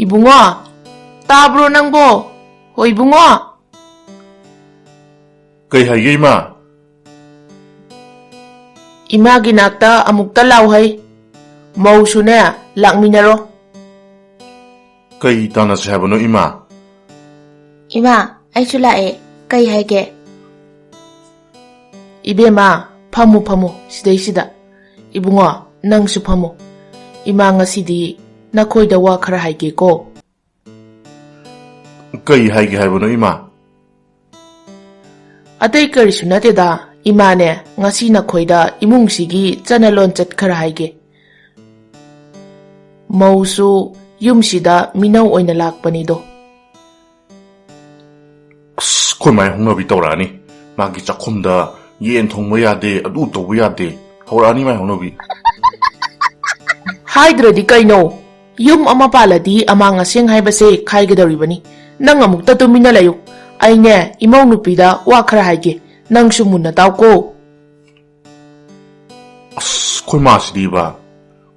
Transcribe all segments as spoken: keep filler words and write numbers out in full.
ꯏꯕꯨꯡꯉꯣ, ꯇꯥꯕ꯭ꯔꯣ ꯅꯪꯕꯣ? ꯍꯣ ꯏꯕꯨꯡꯉꯣ꯫ ꯀꯩ ꯍꯥꯏꯒꯦ ꯏꯃꯥ? ꯏꯃꯥꯒꯤ ꯅꯥꯛꯇ ꯑꯃꯨꯛꯇ ꯂꯥꯎ ꯍꯩ꯫ ꯃꯧꯁꯨꯅꯦ, ꯂꯥꯛꯃꯤꯟꯅꯔꯣ꯫ ꯀꯩ ꯇꯥꯟꯅꯁꯦ ꯍꯥꯏꯕꯅꯣ ꯏꯃꯥ? ꯏꯃꯥ, ꯑꯩꯁꯨ ꯂꯥꯛꯑꯦ꯫ ꯀꯩ ꯍꯥꯏꯒꯦ? ꯏꯕꯦꯝꯃ, ꯐꯝꯃꯨ ꯐꯝꯃꯨ ꯁꯤꯗꯩꯁꯤꯗ꯫ ꯏꯕꯨꯡꯉꯣ, ꯅꯪꯁꯨ ꯐꯝꯃꯨ꯫ ꯏꯃꯥ ꯉꯁꯤꯗꯤ ꯅꯈꯣꯏꯗ ꯋꯥ ꯈꯔ ꯍꯥꯏꯒꯦꯀꯣ꯫ ꯀꯩ ꯍꯥꯏꯒꯦ ꯍꯥꯏꯕꯅꯣ ꯏꯃꯥ? ꯑꯇꯩ ꯀꯔꯤꯁꯨ ꯅꯠꯇꯦꯗ, ꯏꯃꯥꯅꯦ, ꯉꯁꯤ ꯅꯈꯣꯏꯗ ꯏꯃꯨꯡꯁꯤꯒꯤ ꯆꯠꯅ ꯂꯣꯟꯆꯠ ꯈꯔ ꯍꯥꯏꯒꯦ꯫ ꯃꯧꯁꯨ ꯌꯨꯝꯁꯤꯗ ꯃꯤꯅꯧ ꯑꯣꯏꯅ ꯂꯥꯛꯄꯅꯤꯗꯣ꯫ ꯑꯁ, ꯑꯩꯈꯣꯏ ꯃꯥꯏ ꯍꯧꯅꯕꯤ ꯇꯧꯔꯛꯑꯅꯤ꯫ ꯃꯥꯒꯤ ꯆꯥꯛꯈꯨꯝꯗ ꯌꯦꯟ ꯊꯣꯡꯕ ꯌꯥꯗꯦ, ꯑꯗꯨ ꯇꯧꯕ ꯌꯥꯗꯦ꯫ ꯍꯧꯔꯛꯑꯅꯤ ꯃꯥꯏ ꯍꯧꯅꯕꯤ꯫ ꯍꯥꯏꯗ꯭ꯔꯗꯤ ꯀꯩꯅꯣ? ꯌꯨꯝ ꯑꯃ ꯄꯥꯜꯂꯗꯤ ꯑꯃꯥꯡ ꯑꯁꯦꯡ ꯍꯥꯏꯕꯁꯦ ꯈꯥꯏꯒꯗꯧꯔꯤꯕꯅꯤ꯫ ꯅꯪ ꯑꯃꯨꯛꯇ ꯇꯨꯃꯤꯟꯅ ꯂꯩꯌꯨ꯫ ꯑꯩꯅꯦ, ꯏꯃꯧ ꯅꯨꯄꯤꯗ ꯋꯥ ꯈꯔ ꯍꯥꯏꯒꯦ꯫ ꯅꯪꯁꯨ ꯃꯨꯟꯅ ꯇꯥꯎꯀꯣ꯫ ꯑꯁ, ꯑꯩꯈꯣꯏ ꯃꯥꯁꯤꯗꯤꯕ꯫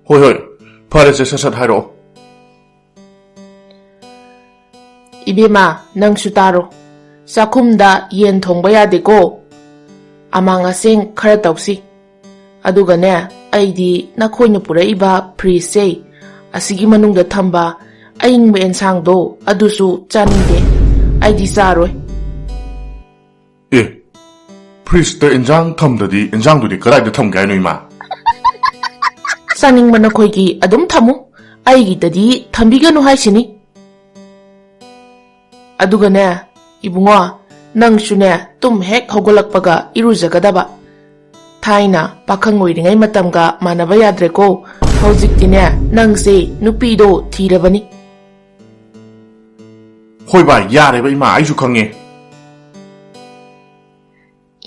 ꯍꯣꯏ, ꯍꯣꯏ, ꯐꯔꯦꯁꯦ, ꯁꯠ ꯁꯠ ꯍꯥꯏꯔꯛꯑꯣ꯫ ꯏꯕꯦꯝꯃ, ꯅꯪꯁꯨ ꯇꯥꯔꯣ꯫ ꯆꯥꯛꯈꯨꯝꯗ ꯌꯦꯟ ꯊꯣꯡꯕ ꯌꯥꯗꯦꯀꯣ꯫ ꯑꯃꯥꯡ ꯑꯁꯦꯡ ꯈꯔ ꯇꯧꯁꯤ꯫ ꯑꯗꯨꯒꯅꯦ, ꯑꯩꯗꯤ ꯅꯈꯣꯏꯅ ꯄꯨꯔꯛꯏꯕ ꯐ꯭ꯔꯤꯖꯁꯦ, ꯑꯁꯤꯒꯤ ꯃꯅꯨꯡꯗ ꯊꯝꯕ ꯑꯏꯪꯕ ꯑꯦꯟꯁꯥꯡꯗꯣ, ꯑꯗꯨꯁꯨ ꯆꯥꯅꯤꯡꯗꯦ꯫ ꯑꯩꯗꯤ ꯆꯥꯔꯣꯏ꯫ ꯑꯦ, ꯐ꯭ꯔꯤꯖꯇ ꯏꯟꯖꯥꯡ ꯊꯝꯗꯗꯤ ꯏꯟꯖꯥꯡꯗꯨꯗꯤ ꯀꯗꯥꯏꯗ ꯊꯝꯒꯦ ꯍꯥꯏꯅꯣ, ꯏꯃꯥ? ꯆꯥꯅꯤꯡꯕ ꯅꯈꯣꯏꯒꯤ ꯑꯗꯨꯝ ꯊꯝꯃꯨ, ꯑꯩꯒꯤꯗꯗꯤ ꯊꯝꯕꯤꯒꯅꯨ ꯍꯥꯏꯁꯤꯅꯤ꯫ ꯑꯗꯨꯒꯅꯦ, ꯏꯕꯨꯡꯉꯣ, ꯅꯪꯁꯨꯅꯦ, ꯇꯨꯝ ꯍꯦꯛ ꯍꯧꯒꯠꯂꯛꯄꯒ ꯏꯔꯨꯖꯒꯗꯕ꯫ ꯊꯥꯏꯅ ꯄꯥꯈꯪ ꯑꯣꯏꯔꯤꯉꯩ ꯃꯇꯝꯒ ꯃꯥꯟꯅꯕ ꯌꯥꯗ꯭ꯔꯦꯀꯣ꯫ ꯍꯧꯖꯤꯛꯇꯤꯅꯦ, ꯅꯪꯁꯦ ꯅꯨꯄꯤꯗꯣ ꯊꯤꯔꯕꯅꯤ꯫ ꯍꯣꯏ ꯚꯥꯏ, ꯌꯥꯔꯦꯕ ꯏꯃꯥ, ꯑꯩꯁꯨ ꯈꯪꯉꯦ꯫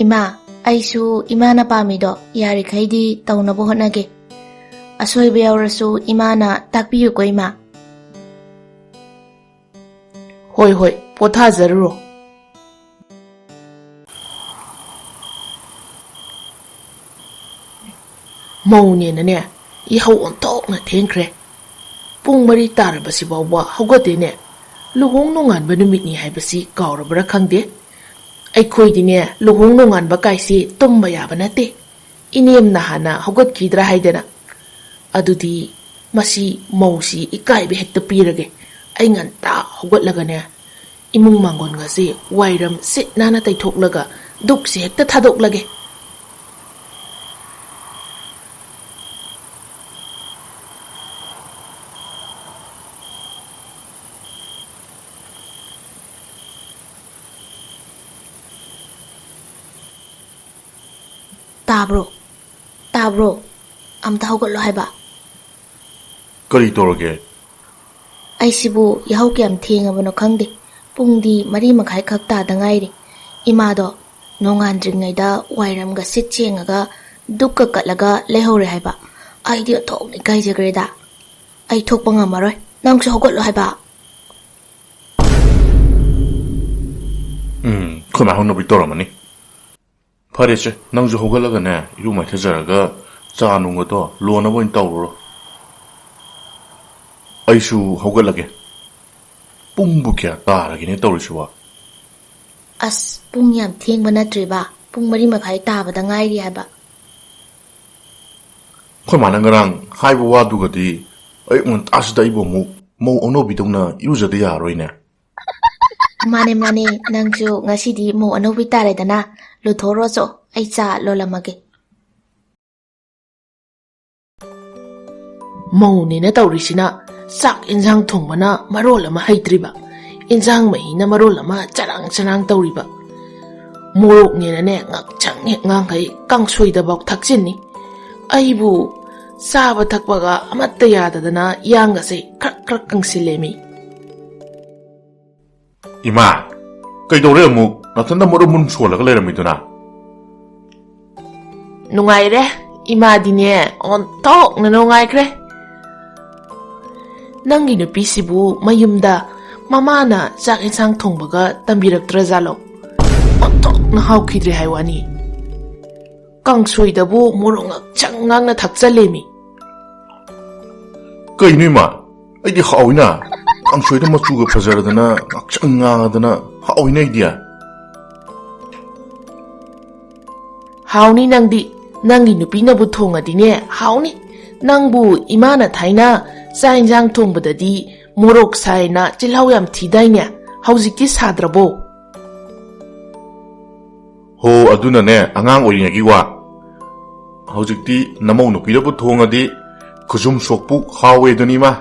ꯏꯃꯥ, ꯑꯩꯁꯨ ꯏꯃꯥꯅ ꯄꯥꯝꯃꯤꯗꯣ ꯌꯥꯔꯤꯈꯩꯗꯤ ꯇꯧꯅꯕ ꯍꯣꯠꯅꯒꯦ꯫ ꯑꯁꯣꯏꯕ ꯌꯥꯎꯔꯁꯨ ꯏꯃꯥꯅ ꯇꯥꯛꯄꯤꯌꯨꯀꯣ, ꯏꯃꯥ꯫ ꯍꯣꯏ, ꯍꯣꯏ, ꯄꯣꯊꯥꯖꯔꯨꯔꯣ꯫ ꯃꯧꯅꯦꯅꯅꯦ, ꯏꯍꯧ ꯑꯣꯟꯊꯣꯛꯅ ꯊꯦꯡꯈ꯭ꯔꯦ꯫ ꯄꯨꯡ ꯃꯔꯤ ꯇꯥꯔꯕꯁꯤ ꯐꯥꯎꯕ ꯍꯧꯒꯠꯇꯦꯅꯦ꯫ ꯂꯨꯍꯣꯡ ꯅꯣꯡꯉꯥꯟꯕ ꯅꯨꯃꯤꯠꯅꯤ ꯍꯥꯏꯕꯁꯤ ꯀꯥꯎꯔꯕ꯭ꯔꯥ ꯈꯪꯗꯦ꯫ ꯑꯩꯈꯣꯏꯗꯤꯅꯦ, ꯂꯨꯍꯣꯡ ꯅꯣꯡꯉꯥꯟꯕ ꯀꯥꯏꯁꯤ ꯇꯨꯝꯕ ꯌꯥꯕ ꯅꯠꯇꯦ꯫ ꯏꯅꯦꯝꯅ ꯍꯥꯟꯅ ꯍꯧꯒꯠꯈꯤꯗ꯭ꯔꯥ ꯍꯥꯏꯗꯅ꯫ ꯑꯗꯨꯗꯤ ꯃꯁꯤ ꯃꯧꯁꯤ ꯏꯀꯥꯏꯕ ꯍꯦꯛꯇ ꯄꯤꯔꯒꯦ꯫ ꯑꯩ ꯉꯟꯇꯥ ꯍꯧꯒꯠꯂꯒꯅꯦ, ꯏꯃꯨꯡ ꯃꯥꯡꯒꯣꯟꯒꯁꯦ ꯋꯥꯏꯔꯝ ꯁꯤꯠ ꯅꯥꯟꯅ ꯇꯩꯊꯣꯛꯂꯒ ꯙꯨꯛꯁꯦ ꯍꯦꯛꯇ ꯊꯥꯗꯣꯛꯂꯒꯦ꯫ ꯇꯥꯕ꯭ꯔꯣ? ꯇꯥꯕ꯭ꯔꯣ? ꯑꯝꯇ ꯍꯧꯒꯠꯂꯣ ꯍꯥꯏꯕ꯫ ꯀꯔꯤ ꯇꯧꯔꯒꯦ? ꯑꯩꯁꯤꯕꯨ ꯌꯥꯍꯧ ꯀꯌꯥꯝ ꯊꯦꯡꯉꯕꯅꯣ ꯈꯪꯗꯦ꯫ ꯄꯨꯡꯗꯤ ꯃꯔꯤ ꯃꯈꯥꯏ ꯈꯛ ꯇꯥꯗ ꯉꯥꯏꯔꯤ꯫ ꯏꯃꯥꯗꯣ ꯅꯣꯡꯉꯥꯟꯗ꯭ꯔꯤꯉꯩꯗ ꯋꯥꯏꯔꯝꯒ ꯁꯤꯠ ꯁꯦꯡꯉꯒ ꯙꯨꯛꯀ ꯀꯠꯂꯒ ꯂꯩꯍꯧꯔꯦ ꯍꯥꯏꯕ꯫ ꯑꯩꯗꯤ ꯑꯣꯟꯊꯣꯛꯅ ꯏꯀꯥꯏꯖꯈ꯭ꯔꯦꯗ꯫ ꯑꯩ ꯊꯣꯛꯄ ꯉꯝꯃꯔꯣꯏ꯫ ꯅꯪꯁꯨ ꯍꯧꯒꯠꯂꯣ ꯍꯥꯏꯕ꯫ ꯎꯝ, ꯑꯩꯈꯣꯏ ꯃꯥ ꯍꯧꯅꯕꯤ ꯇꯧꯔꯝꯃꯅꯤ꯫ ꯐꯔꯦꯁꯦ, ꯅꯪꯁꯨ ꯍꯧꯒꯠꯂꯒꯅꯦ, ꯏꯔꯨ ꯃꯥꯏꯊꯖꯔꯒ ꯆꯥ ꯅꯨꯡꯒꯗꯣ ꯂꯣꯟꯅꯕ ꯑꯣꯏꯅ ꯇꯧꯔꯨꯔꯣ꯫ ꯑꯩꯁꯨ ꯍꯧꯒꯠꯂꯒꯦ꯫ ꯄꯨꯡꯕꯨ ꯀꯌꯥ ꯇꯥꯔꯒꯦꯅꯦ ꯇꯧꯔꯤꯁꯤꯕꯣ? ꯑꯁ, ꯄꯨꯡ ꯌꯥꯝ ꯊꯦꯡꯕ ꯅꯠꯇ꯭ꯔꯤꯕ? ꯄꯨꯡ ꯃꯔꯤ ꯃꯈꯥꯏ ꯇꯥꯕꯗ ꯉꯥꯏꯔꯤ ꯍꯥꯏꯕ꯫ ꯑꯩꯈꯣꯏ ꯃꯥꯅ ꯉꯔꯥꯡ ꯍꯥꯏꯕ ꯋꯥꯗꯨꯒꯗꯤ ꯑꯌꯨꯛ ꯉꯟꯇꯥꯁꯤꯗ ꯑꯩꯕꯨ ꯑꯃꯨꯛ ꯃꯧ ꯑꯅꯧꯕꯤꯗꯧꯅ ꯏꯔꯨꯖꯗ ꯌꯥꯔꯣꯏꯅꯦ꯫ ꯃꯥꯅꯦ, ꯃꯥꯅꯦ, ꯅꯪꯁꯨ ꯉꯁꯤꯗꯤ ꯃꯧ ꯑꯅꯧꯕꯤ ꯇꯥꯔꯦꯗꯅ꯫ ꯂꯨꯊꯣꯛꯔꯣꯆꯣ, ꯑꯩ ꯆꯥ ꯂꯣꯜꯂꯝꯃꯒꯦ꯫ ꯃꯧꯅꯦꯅ ꯇꯧꯔꯤꯁꯤꯅ ꯆꯥꯛ ꯏꯟꯁꯥꯡ ꯊꯣꯡꯕꯅ ꯃꯔꯣꯜ ꯑꯃ ꯍꯩꯇ꯭ꯔꯤꯕ, ꯏꯟꯁꯥꯡ ꯃꯍꯤꯅ ꯃꯔꯣꯜ ꯑꯃ ꯆꯔꯥꯡ ꯆꯔꯥꯡ ꯇꯧꯔꯤꯕ, ꯃꯣꯔꯣꯛꯅꯦꯅꯅꯦ ꯉꯥꯛꯁꯪ ꯍꯦꯛ ꯉꯥꯡꯈꯩ ꯀꯥꯡꯁꯣꯏꯗꯐꯥꯎ ꯊꯛꯆꯤꯟꯅꯤ꯫ ꯑꯩꯕꯨ ꯆꯥꯕ ꯊꯛꯄꯒ ꯑꯃꯠꯇ ꯌꯥꯗꯗꯅ ꯏꯌꯥꯡꯒꯁꯦ ꯈ꯭ꯔꯛ ꯈ꯭ꯔꯛ ꯀꯪꯁꯤꯜꯂꯦꯃꯤ꯫ ꯏꯃꯥ, ꯀꯩꯗꯧꯔꯦ ꯑꯃꯨꯛ? ꯅꯊꯟꯗ ꯃꯨꯔꯨꯝ ꯃꯨꯔꯨꯝ ꯁꯣꯜꯂꯒ ꯂꯩꯔꯝꯃꯤꯗꯨꯅ? ꯅꯨꯡꯉꯥꯏꯔꯦ꯫ ꯏꯃꯥꯗꯤꯅꯦ, ꯑꯣꯟꯊꯣꯛꯅ ꯅꯨꯡꯉꯥꯏꯈ꯭ꯔꯦ꯫ ꯅꯪꯒꯤ ꯅꯨꯄꯤꯁꯤꯕꯨ ꯃꯌꯨꯝꯗ ꯃꯃꯥꯅ ꯆꯥꯛ ꯏꯟꯁꯥꯡ ꯊꯣꯡꯕꯒ ꯇꯝꯕꯤꯔꯛꯇ꯭ꯔꯖꯥꯠꯂꯣ? ꯑꯣꯟꯊꯣꯛꯅ ꯍꯥꯎꯈꯤꯗ꯭ꯔꯦ ꯍꯥꯏ ꯋꯥꯅꯤ꯫ ꯀꯥꯡꯁꯣꯏꯗꯕꯨ ꯃꯣꯔꯣꯛ ꯉꯥꯛꯁꯪ ꯉꯥꯡꯅ ꯊꯥꯛꯆꯜꯂꯦꯃꯤ꯫ ꯀꯩꯅꯣ ꯏꯃꯥ? ꯑꯩꯗꯤ ꯍꯥꯎꯏꯅ꯫ ꯀꯥꯡꯁꯣꯏꯗ ꯃꯆꯨꯒ ꯐꯖꯔꯗꯅ, ꯉꯥꯛꯁꯪ ꯉꯥꯡꯉꯗꯅ ꯍꯥꯎꯏꯅ ꯑꯩꯗꯤ꯫ ꯍꯥꯎꯅꯤ ꯅꯪꯗꯤ꯫ ꯅꯪꯒꯤ ꯅꯨꯄꯤꯅꯕꯨ ꯊꯣꯡꯉꯗꯤꯅꯦ, ꯍꯥꯎꯅꯤ꯫ ꯅꯪꯕꯨ ꯏꯃꯥꯅ ꯊꯥꯏꯅ ꯆꯥꯛ ꯏꯟꯖꯥꯡ ꯊꯣꯡꯕꯗꯗꯤ ꯃꯣꯔꯣꯛ ꯁꯥꯏꯅ ꯆꯤꯜꯍꯥꯎ ꯌꯥꯝ ꯊꯤꯗꯥꯏꯅꯦ? ꯍꯧꯖꯤꯛꯇꯤ ꯁꯥꯗ꯭ꯔꯕꯣ? ꯍꯣ, ꯑꯗꯨꯅꯅꯦ, ꯑꯉꯥꯡ ꯑꯣꯏꯔꯤꯉꯩꯒꯤ ꯋꯥ꯫ ꯍꯧꯖꯤꯛꯇꯤ ꯅꯃꯧ ꯅꯨꯄꯤꯅꯕꯨ ꯊꯣꯡꯉꯗꯤ ꯈꯨꯖꯨꯝ ꯁꯣꯛꯄꯨ ꯍꯥꯎꯋꯦꯗꯨꯅꯤ, ꯏꯃꯥ꯫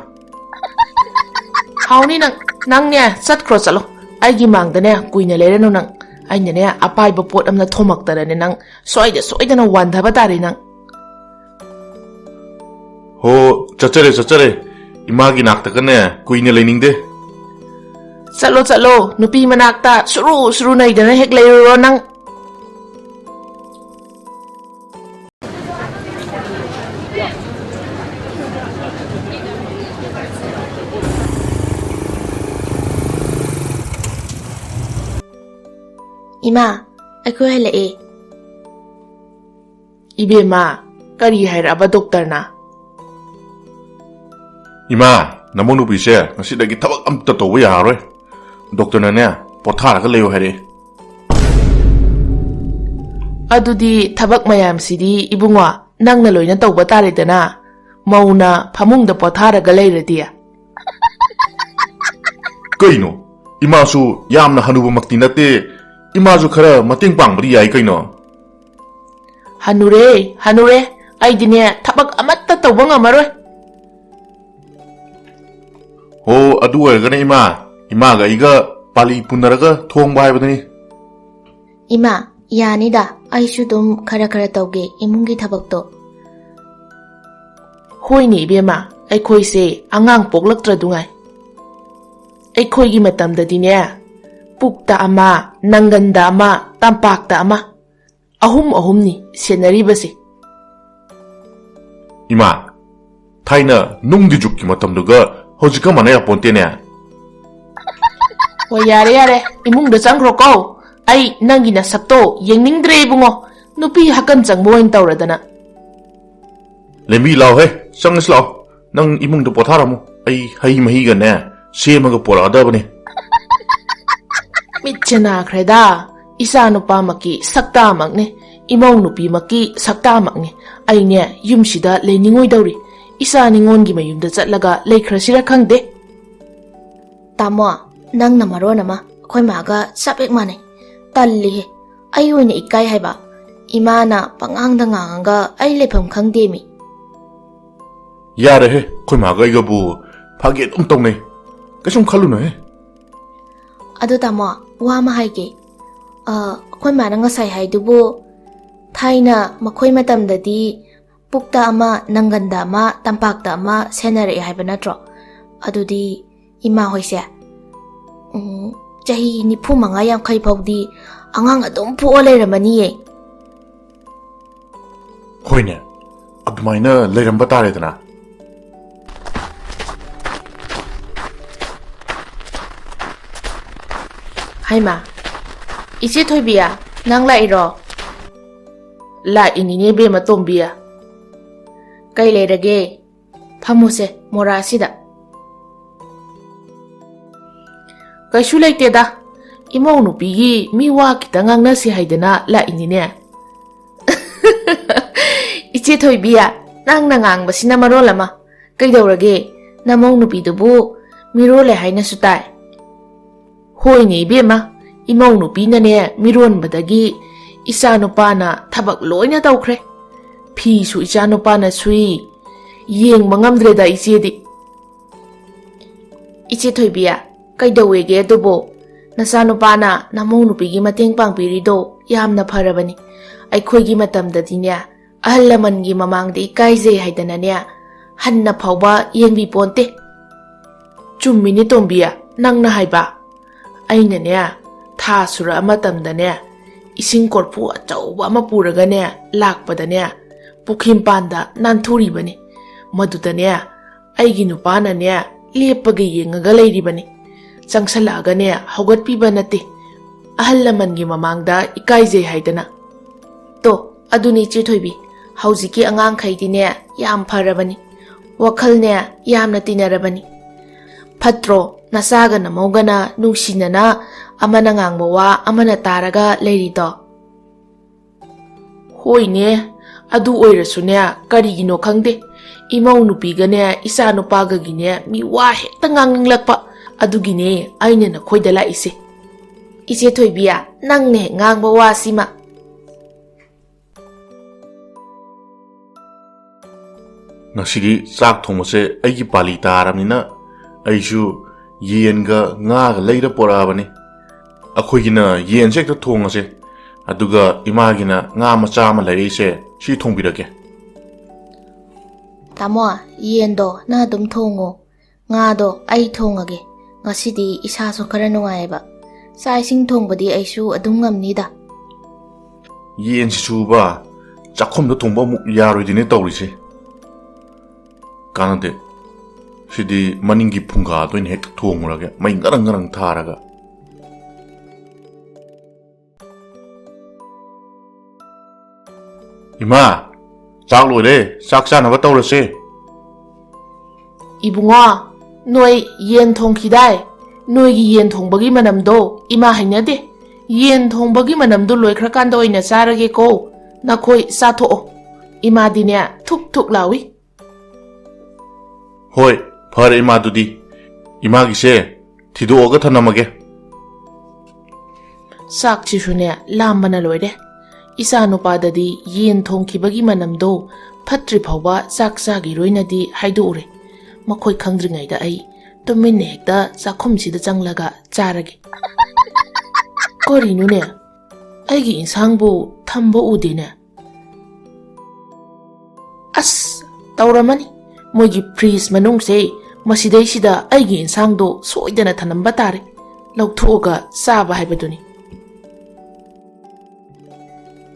ꯍꯥꯎꯅꯤ ꯅꯪ꯫ ꯅꯪꯅꯦ, ꯆꯠꯈ꯭ꯔꯣ, ꯆꯠꯂꯣ꯫ ꯑꯩꯒꯤ ꯃꯥꯡꯗꯅꯦ ꯀꯨꯏꯅ ꯂꯩꯔꯅꯨ ꯅꯪ꯫ ꯑꯩꯅꯅꯦ ꯑꯄꯥꯏꯕ ꯄꯣꯠ ꯑꯃꯅ ꯊꯣꯝꯃꯛꯇꯅꯅꯦ ꯅꯪ ꯁꯣꯏꯗ ꯁꯣꯏꯗꯅ ꯋꯥꯟꯊꯕ ꯇꯥꯔꯦ ꯅꯪ꯫ ꯍꯣ, ꯆꯠꯆꯔꯦ, ꯆꯠꯆꯔꯦ꯫ ꯏꯃꯥꯒꯤ ꯅꯥꯛꯇꯒꯅꯦ ꯀꯨꯏꯅ ꯂꯩꯅꯤꯡꯗꯦ꯫ ꯆꯠꯂꯣ, ꯆꯠꯂꯣ꯫ ꯅꯨꯄꯤ ꯃꯅꯥꯛꯇ ꯁꯨꯔꯨ ꯁꯨꯔꯨ ꯅꯩꯗꯅ ꯍꯦꯛ ꯂꯩꯔꯨꯔꯣ ꯅꯪ꯫ ꯏꯃꯥ, ꯑꯩꯈꯣꯏ ꯍꯜꯂꯛꯑꯦ꯫ ꯏꯕꯦꯝꯃ, ꯀꯔꯤ ꯍꯥꯏꯔꯛꯑꯕ ꯗꯣꯛꯇꯔꯅ? ꯏꯃꯥ, ꯅꯃꯧ ꯅꯨꯄꯤꯁꯦ ꯉꯁꯤꯗꯒꯤ ꯊꯕꯛ ꯑꯝꯇ ꯇꯧꯕ ꯌꯥꯔꯔꯣꯏ꯫ ꯗꯣꯛꯇꯔꯅꯅꯦ, ꯄꯣꯊꯥꯔꯒ ꯂꯩꯌꯨ ꯍꯥꯏꯔꯛꯑꯦ꯫ ꯑꯗꯨꯗꯤ ꯊꯕꯛ ꯃꯌꯥꯝꯁꯤꯗꯤ ꯏꯕꯨꯡꯉꯣ, ꯅꯪꯅ ꯂꯣꯏꯅ ꯇꯧꯕ ꯇꯥꯔꯦꯗꯅ, ꯃꯧꯅ ꯐꯃꯨꯡꯗ ꯄꯣꯊꯥꯔꯒ ꯂꯩꯔꯗꯤ꯫ ꯀꯩꯅꯣ? ꯏꯃꯥꯁꯨ ꯌꯥꯝꯅ ꯍꯅꯨꯕꯃꯛꯇꯤ ꯅꯠꯇꯦ꯫ ꯏꯃꯥꯁꯨ ꯈꯔ ꯃꯇꯦꯡ ꯄꯥꯡꯕꯗꯤ ꯌꯥꯏ ꯀꯩꯅꯣ꯫ ꯍꯅꯨꯔꯦ, ꯍꯅꯨꯔꯦ꯫ ꯑꯩꯗꯤꯅꯦ, ꯊꯕꯛ ꯑꯃꯠꯇ ꯇꯧꯕ ꯉꯝꯃꯔꯣꯏ꯫ ꯍꯣ, ꯑꯗꯨ ꯑꯣꯏꯔꯒꯅ ꯏꯃꯥ, ꯏꯃꯥꯒ ꯑꯩꯒ ꯄꯥꯂꯤ ꯄꯨꯅꯔꯒ ꯊꯣꯡꯕ ꯍꯥꯏꯕꯗꯨꯅꯤ꯫ ꯏꯃꯥ, ꯌꯥꯅꯤꯗ, ꯑꯩꯁꯨ ꯑꯗꯨꯝ ꯈꯔ ꯈꯔ ꯇꯧꯒꯦ ꯏꯃꯨꯡꯒꯤ ꯊꯕꯛꯇꯣ꯫ ꯍꯣꯏꯅꯦ ꯏꯕꯦꯝꯃ, ꯑꯩꯈꯣꯏꯁꯦ ꯑꯉꯥꯡ ꯄꯣꯛꯂꯛꯇ꯭ꯔꯗꯨꯉꯥꯏ꯫ ꯑꯩꯈꯣꯏꯒꯤ ꯃꯇꯝꯗꯗꯤꯅꯦ, ꯄꯨꯛꯇ ꯑꯃ, ꯅꯪꯒꯟꯗ ꯑꯃ, ꯇꯝꯄꯥꯛꯇ ꯑꯃ, ꯑꯍꯨꯝ ꯑꯍꯨꯝꯅꯤ ꯁꯦꯟꯅꯔꯤꯕꯁꯦ꯫ ꯏꯃꯥ, ꯊꯥꯏꯅ ꯅꯨꯡꯒꯤ ꯖꯨꯛꯀꯤ ꯃꯇꯝꯗꯨꯒ ꯍꯧꯖꯤꯛꯀ ꯃꯥꯟꯅ ꯌꯥꯄꯣꯟꯇꯦꯅꯦ꯫ ꯍꯣꯏ, ꯌꯥꯔꯦ, ꯌꯥꯔꯦ, ꯏꯃꯨꯡꯗ ꯆꯪꯈ꯭ꯔꯣ ꯀꯣ꯫ ꯑꯩ ꯅꯪꯒꯤ ꯅꯁꯛꯇꯣ ꯌꯦꯡꯅꯤꯡꯗ꯭ꯔꯦ ꯏꯕꯨꯡꯉꯣ, ꯅꯨꯄꯤ ꯍꯥꯀꯟ ꯆꯪꯕ ꯑꯣꯏꯅ ꯇꯧꯔꯗꯅ꯫ ꯂꯦꯝꯕꯤ, ꯂꯥꯎꯍꯦ, ꯆꯪꯉꯁꯤ ꯂꯥꯎ, ꯅꯪ ꯏꯃꯨꯡꯗ ꯄꯣꯊꯥꯔꯝꯃꯨ꯫ ꯑꯩ ꯍꯩ ꯃꯍꯤꯒꯅꯦ ꯁꯦꯝꯃꯒ ꯄꯣꯔꯛꯑꯗꯕꯅꯤ꯫ ꯃꯤꯠꯁꯦ ꯅꯥꯈ꯭ꯔꯦꯗ꯫ ꯏꯆꯥ ꯅꯨꯄꯥꯃꯛꯀꯤ ꯁꯛꯇꯥꯃꯛꯅꯤ, ꯏꯃꯧ ꯅꯨꯄꯤꯃꯛꯀꯤ ꯁꯛꯇꯥꯃꯛꯅꯤ꯫ ꯑꯩꯅꯦ ꯌꯨꯝꯁꯤꯗ ꯂꯩꯅꯤꯡꯉꯣꯏꯗꯧꯔꯤ꯫ ꯏꯆꯥ ꯅꯤꯉꯣꯟꯒꯤ ꯃꯌꯨꯝꯗ ꯆꯠꯂꯒ ꯂꯩꯈ꯭ꯔꯁꯤꯔ ꯈꯪꯗꯦ꯫ ꯇꯥꯃꯣ, ꯅꯪꯅ ꯃꯔꯣꯟ ꯑꯃ ꯑꯩꯈꯣꯏ ꯃꯥꯒ ꯆꯞ ꯍꯦꯛ ꯃꯥꯟꯅꯩ꯫ ꯇꯜꯂꯤꯍꯦ꯫ ꯑꯩ ꯑꯣꯏꯅ ꯏꯀꯥꯏ ꯍꯥꯏꯕ꯫ ꯏꯃꯥꯅ ꯄꯉꯥꯡꯗ ꯉꯥꯡꯉꯒ ꯑꯩ ꯂꯩꯐꯝ ꯈꯪꯗꯦꯃꯤ꯫ ꯌꯥꯔꯦꯍꯦ, ꯑꯩꯈꯣꯏ ꯃꯥꯒ ꯑꯩꯒꯕꯨ ꯐꯥꯒꯤ ꯑꯗꯨꯝ ꯇꯧꯅꯩ꯫ ꯀꯩꯁꯨꯝ ꯈꯜꯂꯨꯅꯨꯍꯦ꯫ ꯑꯗꯣ ꯇꯥꯃꯣ, ꯋꯥ ꯑꯃ ꯍꯥꯏꯒꯦ꯫ ꯑ, ꯑꯩꯈꯣꯏ ꯃꯥꯅ ꯉꯁꯥꯏ ꯍꯥꯏꯗꯨꯕꯨ ꯊꯥꯏꯅ ꯃꯈꯣꯏ ꯃꯇꯝꯗꯗꯤ ꯄꯨꯛꯇ ꯑꯃ, ꯅꯪꯒꯟꯗ ꯑꯃ, ꯇꯝꯄꯥꯛꯇ ꯑꯃ ꯁꯦꯟꯅꯔꯛꯑꯦ ꯍꯥꯏꯕ ꯅꯠꯇ꯭ꯔꯣ? ꯑꯗꯨꯗꯤ ꯏꯃꯥ ꯍꯣꯏꯁꯦ, ꯎꯝ, ꯆꯍꯤ ꯅꯤꯐꯨ ꯃꯉꯥ ꯌꯥꯡꯈꯩ ꯐꯥꯎꯗꯤ ꯑꯉꯥꯡ ꯑꯗꯨꯝ ꯄꯣꯛꯑ ꯂꯩꯔꯝꯃꯅꯤꯌꯦ꯫ ꯍꯣꯏꯅꯦ, ꯑꯗꯨꯃꯥꯏꯅ ꯂꯩꯔꯝꯕ ꯇꯥꯔꯦꯗꯅ꯫ ꯍꯩꯃꯥ, ꯏꯆꯦ ꯊꯣꯏꯕꯤ, ꯅꯪ ꯂꯥꯛꯏꯔꯣ? ꯂꯥꯛꯏꯅꯤꯅꯦ ꯏꯕꯦꯝꯃ ꯇꯣꯝꯕꯤ꯫ ꯀꯩ ꯂꯩꯔꯒꯦ? ꯐꯝꯃꯨꯁꯦ ꯃꯣꯔꯥꯁꯤꯗ꯫ ꯀꯩꯁꯨ ꯂꯩꯇꯦꯗ, ꯏꯃꯧ ꯅꯨꯄꯤꯒꯤ ꯃꯤ ꯋꯥ ꯈꯤꯇꯪ ꯉꯥꯡꯅꯁꯤ ꯍꯥꯏꯗꯅ ꯂꯥꯛꯏꯅꯤꯅꯦ꯫ ꯏꯆꯦ ꯊꯣꯏꯕꯤ, ꯅꯪꯅ ꯉꯥꯡꯕꯁꯤꯅ ꯃꯔꯣꯜ ꯑꯃ꯫ ꯀꯩꯗꯧꯔꯒꯦ? ꯅꯃꯧ ꯅꯨꯄꯤꯗꯨꯕꯨ ꯃꯤꯔꯣꯜꯂꯦ ꯍꯥꯏꯅꯁꯨ ꯇꯥꯏ꯫ ꯍꯣꯏꯅꯦ ꯏꯕꯦꯝꯃ, ꯏꯃꯧ ꯅꯨꯄꯤꯅꯅꯦ ꯃꯤꯔꯣꯟꯕꯗꯒꯤ ꯏꯆꯥ ꯅꯨꯄꯥꯅ ꯊꯕꯛ ꯂꯣꯏꯅ ꯇꯧꯈ꯭ꯔꯦ꯫ ꯐꯤꯁꯨ ꯏꯆꯥ ꯅꯨꯄꯥꯅ ꯁꯨꯏ꯫ ꯌꯦꯡꯕ ꯉꯝꯗ꯭ꯔꯦꯗ ꯏꯆꯦꯗꯤ꯫ ꯏꯆꯦ ꯊꯣꯏꯕꯤ, ꯀꯩꯗꯧꯋꯦꯒꯦ ꯑꯗꯨꯕꯨ? ꯅꯆꯥꯅꯨꯄꯥꯅ ꯅꯃꯧ ꯅꯨꯄꯤꯒꯤ ꯃꯇꯦꯡ ꯄꯥꯡꯕꯤꯔꯤꯗꯣ ꯌꯥꯝꯅ ꯐꯔꯕꯅꯤ꯫ ꯑꯩꯈꯣꯏꯒꯤ ꯃꯇꯝꯗꯗꯤꯅꯦ, ꯑꯍꯜ ꯂꯃꯟꯒꯤ ꯃꯃꯥꯡꯗ ꯏꯀꯥꯏꯖꯩ ꯍꯥꯏꯗꯅꯅꯦ, ꯍꯟꯅ ꯐꯥꯎꯕ ꯌꯦꯡꯕꯤꯄꯣꯟꯇꯦ꯫ ꯆꯨꯝꯃꯤꯅꯦ ꯇꯣꯝꯕꯤ, ꯅꯪꯅ ꯍꯥꯏꯕ꯫ ꯑꯩꯅꯅꯦ, ꯊꯥ ꯁꯨꯔꯛꯑ ꯃꯇꯝꯗꯅꯦ, ꯏꯁꯤꯡ ꯀꯣꯔꯐꯨ ꯑꯆꯧꯕ ꯑꯃ ꯄꯨꯔꯒꯅꯦ ꯂꯥꯛꯄꯗꯅꯦ, ꯄꯨꯈ꯭ꯔꯤ ꯃꯄꯥꯟꯗ ꯅꯥꯟꯊꯨꯔꯤꯕꯅꯤ꯫ ꯃꯗꯨꯗꯅꯦ, ꯑꯩꯒꯤ ꯅꯨꯄꯥꯅꯅꯦ, ꯂꯦꯞꯄꯒ ꯌꯦꯡꯉꯒ ꯂꯩꯔꯤꯕꯅꯤ꯫ ꯆꯪꯁꯜꯂꯛꯑꯒꯅꯦ, ꯍꯧꯒꯠꯄꯤꯕ ꯅꯠꯇꯦ꯫ ꯑꯍꯜ ꯂꯃꯟꯒꯤ ꯃꯃꯥꯡꯗ ꯏꯀꯥꯏꯖꯩ ꯍꯥꯏꯗꯅ꯫ ꯇꯣ, ꯑꯗꯨꯅꯤ ꯏꯆꯦ ꯊꯣꯏꯕꯤ, ꯍꯧꯖꯤꯛꯀꯤ ꯑꯉꯥꯡꯈꯩꯗꯤꯅꯦ, ꯌꯥꯝ ꯐꯔꯕꯅꯤ꯫ ꯋꯥꯈꯜꯅꯦ ꯌꯥꯝꯅ ꯇꯤꯟꯅꯔꯕꯅꯤ꯫ ꯐꯠꯇ꯭ꯔꯣ, ꯅꯆꯥꯒ ꯅꯃꯧꯒꯅ ꯅꯨꯡꯁꯤꯅꯅ ꯑꯃꯅ ꯉꯥꯡꯕ ꯋꯥ ꯑꯃꯅ ꯇꯥꯔꯒ ꯂꯩꯔꯤꯗꯣ? ꯍꯣꯏꯅꯦ, ꯑꯗꯨ ꯑꯣꯏꯔꯁꯨꯅꯦ, ꯀꯔꯤꯒꯤꯅꯣ ꯈꯪꯗꯦ, ꯏꯃꯧ ꯅꯨꯄꯤꯒꯅꯦ ꯏꯆꯥ ꯅꯨꯄꯥꯒꯒꯤꯅꯦ ꯃꯤ ꯋꯥ ꯍꯦꯛꯇ ꯉꯥꯡꯅꯤꯡꯂꯛꯄ꯫ ꯑꯗꯨꯒꯤꯅꯦ ꯑꯩꯅ ꯅꯈꯣꯏꯗ ꯂꯥꯛꯏꯁꯦ꯫ ꯏꯆꯦ ꯊꯣꯏꯕꯤ, ꯅꯪꯅ ꯍꯦꯛ ꯉꯥꯡꯕ ꯋꯥꯁꯤꯃ꯫ ꯉꯁꯤꯗꯤ ꯆꯥꯛ ꯊꯣꯡꯕꯁꯦ ꯑꯩꯒꯤ ꯄꯥꯂꯤ ꯇꯥꯔꯕꯅꯤꯅ, ꯑꯩꯁꯨ ꯌꯦꯟꯒ ꯉꯥꯒ ꯂꯩꯔ ꯄꯣꯔꯛꯑꯕꯅꯤ꯫ ꯑꯩꯈꯣꯏꯒꯤꯅ ꯌꯦꯟꯁꯦ ꯍꯦꯛꯇ ꯊꯣꯡꯉꯁꯦ, ꯑꯗꯨꯒ ꯏꯃꯥꯒꯤꯅ ꯉꯥ ꯃꯆꯥ ꯑꯃ ꯂꯩꯔꯛꯏꯁꯦ, ꯁꯤ ꯊꯣꯡꯕꯤꯔꯒꯦ꯫ ꯇꯥꯃꯣ, ꯌꯦꯟꯗꯣ ꯅꯪ ꯑꯗꯨꯝ ꯊꯣꯡꯉꯣ, ꯉꯥꯗꯣ ꯑꯩ ꯊꯣꯡꯉꯒꯦ꯫ ꯉꯁꯤꯗꯤ ꯏꯁꯥꯁꯨ ꯈꯔ ꯅꯨꯡꯉꯥꯏꯌꯦꯕ꯫ ꯆꯥꯛ ꯏꯁꯤꯡ ꯊꯣꯡꯕꯗꯤ ꯑꯩꯁꯨ ꯑꯗꯨꯝ ꯉꯝꯅꯤꯗ꯫ ꯌꯦꯟꯁꯤꯁꯨꯕ, ꯆꯥꯛꯈꯨꯝꯗ ꯊꯣꯡꯕ ꯑꯃꯨꯛ ꯌꯥꯔꯣꯏꯗꯣꯏꯅꯦ ꯇꯧꯔꯤꯁꯦ꯫ ꯀꯥꯟꯅꯗꯦ꯫ ꯁꯤꯗꯤ ꯃꯅꯤꯡꯒꯤ ꯐꯨꯡꯒꯥꯗ ꯑꯣꯏꯅ ꯍꯦꯛ ꯊꯣꯡꯉꯨꯔꯒꯦ, ꯃꯩ ꯉꯔꯪ ꯉꯔꯪ ꯊꯥꯔꯒ꯫ ꯏꯃꯥ, ꯆꯥꯛ ꯂꯣꯏꯔꯦ, ꯆꯥꯛ ꯆꯥꯅꯕ ꯇꯧꯔꯁꯦ꯫ ꯏꯕꯨꯡꯉꯣ, ꯅꯣꯏ ꯌꯦꯟ ꯊꯣꯡꯈꯤꯗꯥꯏ? ꯅꯣꯏꯒꯤ ꯌꯦꯟ ꯊꯣꯡꯕꯒꯤ ꯃꯅꯝꯗꯣ ꯏꯃꯥ ꯍꯩꯅꯗꯦ꯫ ꯌꯦꯟ ꯊꯣꯡꯕꯒꯤ ꯃꯅꯝꯗꯣ ꯂꯣꯏꯈ꯭ꯔꯀꯥꯟꯗ ꯑꯣꯏꯅ ꯆꯥꯔꯒꯦꯀꯣ꯫ ꯅꯈꯣꯏ ꯆꯥꯊꯣꯛꯑꯣ꯫ ꯏꯃꯥꯗꯤꯅꯦ ꯊꯨꯛ ꯊꯨꯛ ꯂꯥꯎꯏ꯫ ꯍꯣꯏ, ꯐꯔꯦ ꯏꯃꯥꯗꯨꯗꯤ꯫ ꯏꯃꯥꯒꯤꯁꯦ ꯊꯤꯗꯣꯛꯑꯒ ꯊꯅꯝꯃꯒꯦ꯫ ꯆꯥꯛꯁꯤꯁꯨꯅꯦ ꯂꯥꯝꯕꯅ ꯂꯣꯏꯔꯦ꯫ ꯏꯆꯥ ꯅꯨꯄꯥꯗꯗꯤ ꯌꯦꯟ ꯊꯣꯡꯈꯤꯕꯒꯤ ꯃꯅꯝꯗꯣ ꯐꯠꯇ꯭ꯔꯤ ꯐꯥꯎꯕ ꯆꯥꯛ ꯆꯥꯈꯤꯔꯣꯏꯅꯗꯤ ꯍꯥꯏꯗꯣꯛꯎꯔꯦ꯫ ꯃꯈꯣꯏ ꯈꯪꯗ꯭ꯔꯤꯉꯩꯗ ꯑꯩ ꯇꯨꯃꯤꯟꯅ ꯍꯦꯛꯇ ꯆꯥꯛꯈꯨꯝꯁꯤꯗ ꯆꯪꯂꯒ ꯆꯥꯔꯒꯦ꯫ ꯀꯔꯤꯅꯣꯅꯦ, ꯑꯩꯒꯤ ꯏꯟꯁꯥꯡꯕꯨ ꯊꯝꯕ ꯎꯗꯦꯅꯦ꯫ ꯑꯁ, ꯇꯧꯔꯝꯃꯅꯤ꯫ ꯃꯣꯏꯒꯤ ꯐ꯭ꯔꯤꯖ ꯃꯅꯨꯡꯁꯦ, ꯃꯁꯤꯗꯩꯁꯤꯗ ꯑꯩꯒꯤ ꯏꯟꯁꯥꯡꯗꯣ ꯁꯣꯏꯗꯅ ꯊꯅꯝꯕ ꯇꯥꯔꯦ꯫ ꯂꯧꯊꯣꯛꯑꯒ ꯆꯥꯕ ꯍꯥꯏꯕꯗꯨꯅꯤ꯫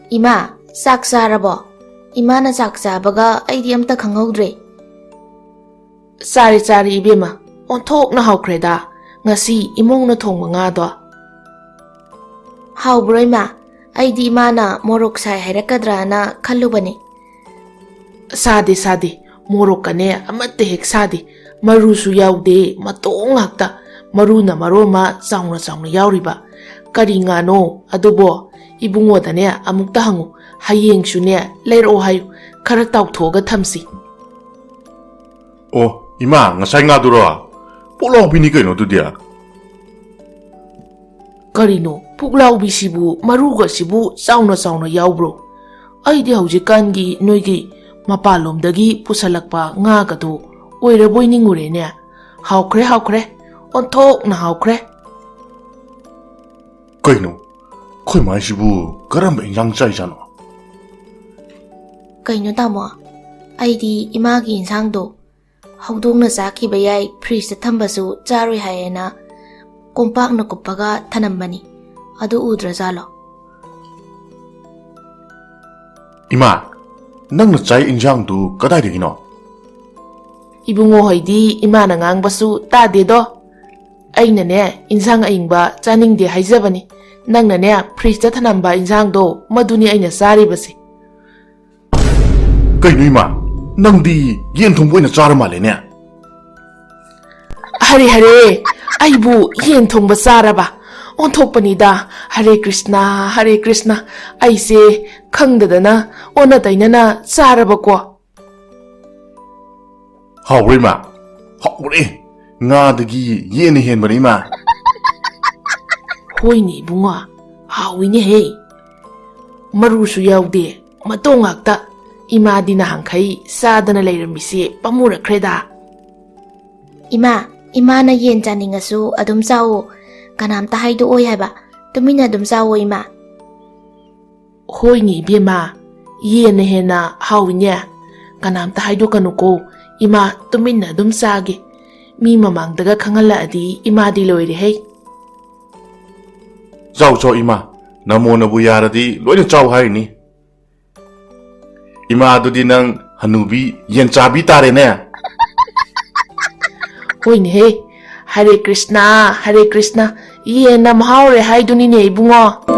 ꯏꯃꯥ, ꯆꯥꯛ ꯆꯥꯔꯕꯣ? ꯏꯃꯥꯅ ꯆꯥꯛ ꯆꯥꯕꯒ ꯑꯩꯗꯤ ꯑꯝꯇ ꯈꯪꯍꯧꯗ꯭ꯔꯦ꯫ ꯆꯥꯔꯦ, ꯆꯥꯔꯦ ꯏꯕꯦꯝꯃ, ꯑꯣꯟꯊꯣꯛꯅ ꯍꯥꯎꯈ꯭ꯔꯦꯗ ꯉꯁꯤ ꯏꯃꯧꯅ ꯊꯣꯡꯕ ꯉꯥꯗꯣ꯫ ꯍꯥꯎꯕ꯭ꯔꯣ ꯏꯃꯥ? ꯑꯩꯗꯤ ꯏꯃꯥꯅ ꯃꯣꯔꯣꯛ ꯁꯥꯏ ꯍꯥꯏꯔꯛꯀꯗ꯭ꯔꯥꯅ ꯈꯜꯂꯨꯕꯅꯦ꯫ ꯁꯥꯗꯦ, ꯁꯥꯗꯦ, ꯃꯣꯔꯣꯛꯀꯅꯦ ꯑꯃꯠꯇ ꯍꯦꯛ ꯁꯥꯗꯦ, ꯃꯔꯨꯁꯨ ꯌꯥꯎꯗꯦ, ꯃꯇꯣꯡ ꯉꯥꯛꯇ, ꯃꯔꯨꯅ ꯃꯔꯣꯟ ꯑꯃ ꯆꯥꯎꯅ ꯆꯥꯎꯅ ꯌꯥꯎꯔꯤꯕ꯫ ꯀꯔꯤ ꯉꯥꯅꯣ ꯑꯗꯨꯕꯣ? ꯏꯕꯨꯡꯉꯣꯗꯅꯦ ꯑꯃꯨꯛꯇ ꯍꯪꯉꯨ, ꯍꯌꯦꯡꯁꯨꯅꯦ ꯂꯩꯔꯛꯑꯣ ꯍꯥꯏꯌꯨ, ꯈꯔ ꯇꯥꯎꯊꯣꯛꯑꯒ ꯊꯝꯁꯤ꯫ ꯑꯣ, ꯏꯃꯥ, ꯉꯁꯥꯏ ꯉꯥꯗꯨꯔꯣ? ꯄꯨꯛꯂꯥꯎꯕꯤꯅꯤ ꯀꯩꯅꯣ ꯑꯗꯨꯗꯤ꯫ ꯀꯔꯤꯅꯣ, ꯄꯨꯛꯂꯥꯎꯕꯤꯁꯤꯕꯨ ꯃꯔꯨꯒꯁꯤꯕꯨ ꯆꯥꯎꯅ ꯆꯥꯎꯅ ꯌꯥꯎꯕ꯭ꯔꯣ? ꯑꯩꯗꯤ ꯍꯧꯖꯤꯛꯀꯥꯟꯒꯤ ꯅꯣꯏꯒꯤ ꯃꯄꯥꯟꯂꯣꯝꯗꯒꯤ ꯄꯨꯁꯜꯂꯛꯄ ꯉꯥꯒꯗꯣ ꯑꯣꯏꯔꯕꯣꯏ ꯅꯤꯡꯉꯨꯔꯦꯅꯦ꯫ ꯍꯥꯎꯈ꯭ꯔꯦ, ꯍꯥꯎꯈ꯭ꯔꯦ, ꯑꯣꯟꯊꯣꯛꯅ ꯍꯥꯎꯈ꯭ꯔꯦ꯫ ꯀꯩꯅꯣ, ꯑꯩꯈꯣꯏ ꯃꯥꯏꯁꯤꯕꯨ ꯀꯔꯝꯕ ꯏꯟꯖꯥꯡ ꯆꯥꯏꯖꯥꯠꯅꯣ? ꯀꯩꯅꯣ ꯇꯥꯃꯣ, ꯑꯩꯗꯤ ꯏꯃꯥꯒꯤ ꯏꯟꯁꯥꯡꯗꯣ ꯍꯧꯗꯣꯡꯅ ꯆꯥꯈꯤꯕ ꯌꯥꯏ, ꯐ꯭ꯔꯤꯖꯇ ꯊꯝꯕꯁꯨ ꯆꯥꯔꯣꯏ ꯍꯥꯏꯌꯦꯅ ꯀꯣꯝꯄꯥꯛꯅ ꯀꯨꯞꯄꯒ ꯊꯅꯝꯕꯅꯤ꯫ ꯑꯗꯨ ꯎꯗ꯭ꯔꯖꯥꯠꯂꯣ? ꯏꯃꯥ, ꯅꯪꯅ ꯆꯥꯏ ꯏꯟꯖꯥꯡꯗꯨ ꯀꯗꯥꯏꯗꯒꯤꯅꯣ? ꯏꯕꯨꯡꯉꯣ ꯍꯣꯏꯗꯤ ꯏꯃꯥꯅ ꯉꯥꯡꯕꯁꯨ ꯇꯥꯗꯦꯗꯣ꯫ ꯑꯩꯅꯅꯦ ꯏꯟꯁꯥꯡ ꯑꯏꯪꯕ ꯆꯥꯅꯤꯡꯗꯦ ꯍꯥꯏꯖꯕꯅꯤ꯫ ꯅꯪꯅꯅꯦ ꯐ꯭ꯔꯤꯖꯇ ꯊꯅꯝꯕ ꯏꯟꯁꯥꯡꯗꯣ ꯃꯗꯨꯅꯤ ꯑꯩꯅ ꯆꯥꯔꯤꯕꯁꯦ꯫ ꯀꯩꯅꯣ ꯏꯃꯥ, ꯅꯪꯗꯤ ꯌꯦꯟ ꯊꯣꯡꯕ ꯑꯣꯏꯅ ꯆꯥꯔ ꯃꯥꯜꯂꯦꯅꯦ꯫ ꯍꯔꯦ ꯍꯔꯦ, ꯑꯩꯕꯨ ꯌꯦꯟ ꯊꯣꯡꯕ ꯆꯥꯔꯕ? ꯑꯣꯟꯊꯣꯛꯄꯅꯤꯗ꯫ ꯍꯔꯦ ꯀ꯭ꯔꯤꯁꯅ, ꯍꯔꯦ ꯀ꯭ꯔꯤꯁꯅ, ꯑꯩꯁꯦ ꯈꯪꯗꯗꯅ ꯑꯣꯟꯅ ꯇꯩꯅꯅ ꯆꯥꯔꯕꯀꯣ꯫ ꯍꯥꯎꯕ꯭ꯔꯣ ꯏꯃꯥ? ꯍꯥꯎꯕ꯭ꯔꯦ꯫ ꯉꯥꯗꯒꯤ ꯌꯦꯟꯅ ꯍꯦꯟꯕꯅꯦ ꯏꯃꯥ꯫ ꯍꯣꯏꯅꯦ ꯏꯕꯨꯡꯉꯣ, ꯍꯥꯎꯏꯅꯦꯍꯦ꯫ ꯃꯔꯨꯁꯨ ꯌꯥꯎꯗꯦ, ꯃꯇꯣꯡ ꯉꯥꯛꯇ꯫ ꯏꯃꯥꯗꯤ ꯅꯍꯥꯟꯈꯩ ꯆꯥꯗꯅ ꯂꯩꯔꯝꯃꯤꯁꯦ ꯄꯥꯝꯃꯨꯔꯛꯈ꯭ꯔꯦꯗ꯫ ꯏꯃꯥ, ꯏꯃꯥꯅ ꯌꯦꯟ ꯆꯥꯅꯤꯡꯉꯁꯨ ꯑꯗꯨꯝ ꯆꯥꯎꯋꯣ, ꯀꯅꯥꯝꯇ ꯍꯥꯏꯗꯣꯛꯑꯣꯏ ꯍꯥꯏꯕ, ꯇꯨꯃꯤꯟꯅ ꯑꯗꯨꯝ ꯆꯥꯎꯋꯣ ꯏꯃꯥ꯫ ꯍꯣꯏꯅꯦ ꯏꯕꯦꯝꯃ, ꯌꯦꯟꯅ ꯍꯦꯟꯅ ꯍꯥꯎꯏꯅꯦ꯫ ꯀꯅꯥꯝꯇ ꯍꯥꯏꯗꯣꯛꯀꯅꯨꯀꯣ, ꯏꯃꯥ ꯇꯨꯃꯤꯟꯅ ꯑꯗꯨꯝ ꯆꯥꯒꯦ꯫ ꯃꯤ ꯃꯃꯥꯡꯗꯒ ꯈꯪꯍꯜꯂꯛꯑꯗꯤ ꯏꯃꯥꯗꯤ ꯂꯣꯏꯔꯦꯍꯦ꯫ ꯆꯥꯎ ꯆꯥꯎ ꯏꯃꯥ, ꯅꯃꯣꯅꯕꯨ ꯌꯥꯔꯗꯤ ꯂꯣꯏꯅ ꯆꯥꯎ ꯍꯥꯏꯔꯤꯅꯤ꯫ ꯏꯃꯥ, ꯑꯗꯨꯗꯤ ꯅꯪ ꯍꯅꯨꯕꯤ ꯌꯦꯟ ꯆꯥꯕꯤ ꯇꯥꯔꯦꯅꯦ꯫ ꯍꯣꯏꯅꯦꯍꯦ, ꯍꯔꯦ ꯀ꯭ꯔꯤꯁꯅ, ꯍꯔꯦ ꯀ꯭ꯔꯤꯁꯅ, ꯌꯦꯟꯅ ꯃꯍꯥꯎꯔꯦ ꯍꯥꯏꯗꯨꯅꯤꯅꯦ ꯏꯕꯨꯡꯉꯣ꯫